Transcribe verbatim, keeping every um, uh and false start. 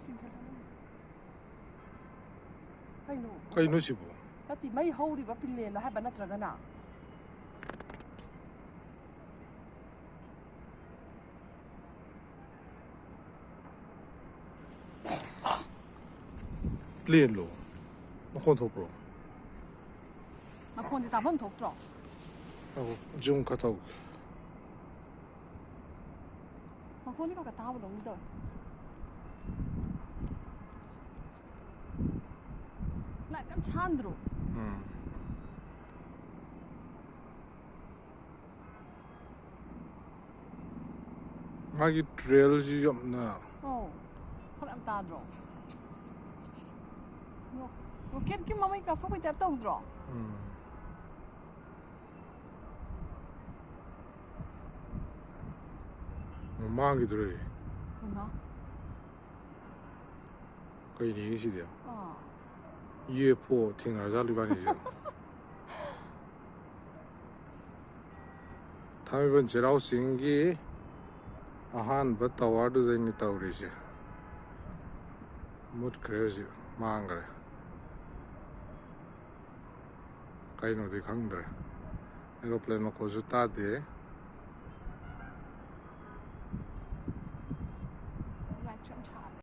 ꯆꯤꯡꯁꯤꯜꯂꯝꯃꯤ꯫ ꯀꯩꯅꯣ? ꯀꯩꯅꯣ ꯁꯤꯕꯨ? ꯅꯠꯇꯦ, ꯃꯩ ꯍꯧꯔꯤꯕ ꯄꯤꯂꯦꯟꯂꯣ ꯍꯥꯏꯕ ꯅꯠꯇ꯭ꯔꯒꯅ? ꯄ꯭ꯂꯦꯟꯂꯣ? ꯃꯈꯣꯟ ꯊꯣꯛꯄ꯭ꯔꯣ? ꯃꯈꯣꯟꯁꯦ ꯇꯥꯐꯝ ꯊꯣꯛꯇ꯭ꯔꯣ? ꯑꯧ, ꯖꯨꯝ ꯈꯔ ꯇꯧꯒꯦ꯫ ꯃꯈꯣꯟꯗꯤ ꯈꯔ ꯈꯔ ꯇꯥꯕꯗꯧꯅ ꯇꯧꯋꯦ꯫ ꯂꯥꯏꯠ ꯌꯥꯝ ꯁꯥꯟꯗ꯭ꯔꯣ? ꯎꯝ꯫ ꯃꯥꯒꯤ ꯇ꯭ꯔꯦꯜꯁꯤ ꯌꯥꯝꯅ ꯑꯧ, ꯐꯔꯛ ꯌꯥꯝ ꯇꯥꯗ꯭ꯔꯣ? ꯔꯣ-, ꯔꯣꯀꯦꯠꯀꯤ ꯃꯃꯩ ꯀꯥꯞꯊꯣꯛꯄꯩ ꯇꯥꯏꯞ ꯇꯧꯗ꯭ꯔꯣ? ꯎꯝ꯫ ꯃꯃꯥꯡꯒꯤꯗꯨꯔ? ꯍꯩꯃꯥ꯫ ꯀꯩꯅꯦ ꯁꯤꯗꯤ? ꯑꯥ꯫ ꯌꯨ ꯑꯦꯐ ꯑꯣ ꯊꯦꯡꯅꯔꯖꯥꯠꯂꯣ ꯏꯕꯥꯅꯤꯁꯦ? ꯊꯥꯡꯃꯩꯕꯟ ꯆꯩꯔꯥꯎ ꯆꯤꯡꯒꯤ ꯑꯍꯥꯟꯕ ꯇꯋꯥꯔꯗꯨꯗꯩꯅꯤ ꯇꯧꯔꯤꯁꯦ꯫ ꯃꯨꯠꯈ꯭ꯔꯦ ꯍꯧꯖꯤꯛ, ꯃꯥꯡꯈ꯭ꯔꯦ꯫ ꯀꯩꯅꯣꯗꯤ ꯈꯪꯗ꯭ꯔꯦ꯫ ꯑꯦꯔꯣꯄ꯭ꯂꯦꯟ ꯃꯈꯣꯜꯁꯨ ꯇꯥꯗꯦ꯫